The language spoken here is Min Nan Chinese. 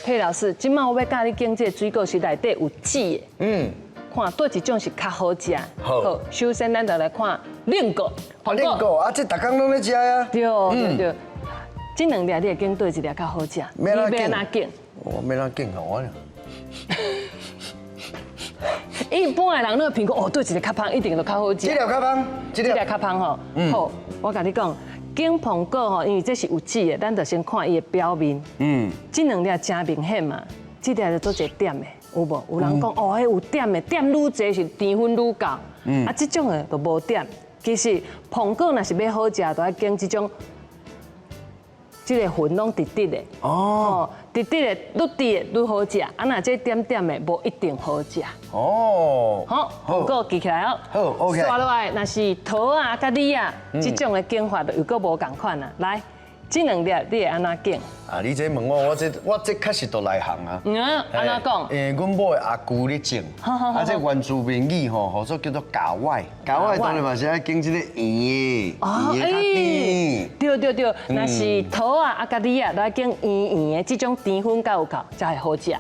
佩老師，這擺我欲教你揀這个水果是內底有籽的。看佗一種是較好食。好。首先咱就來看龍果。龍果啊，這逐工攏咧食啊。對對對，這兩粒你會揀佗一粒較好食？你欲按怎揀？我欲按怎揀哦，我。一般的人攏會評估哦，佗一个較芳，一定就較好食。這粒較芳，這粒較芳吼。好，我共你講，揀蘋果吼，因為這是有籽的，咱就先看伊的表面。這兩粒誠明顯嘛，這粒就做一個點的，有無？有人講哦，彼有點的，點愈濟是甜分愈夠。啊，這種的就無點。其實蘋果若是欲好食，就愛揀這種。這个雲攏直直的，哦，直直的愈直的愈好食，啊，若這點點的無一定好食。好，蘋果記起來哦。好，OK。紲落來，若是桃仔佮李仔，這種的揀法就又閣無仝款啊。來，這兩粒你會按怎揀？啊，你這問我，我這確實都內行啊。按怎講？阮某的阿姑咧種，啊，這原住民語吼，號做叫做咖歪，咖歪當然嘛是愛揀這個圓的，圓的較甜。對對對，若是桃仔啊佮李仔，都愛揀圓圓的，這種甜分較有夠，才會好食。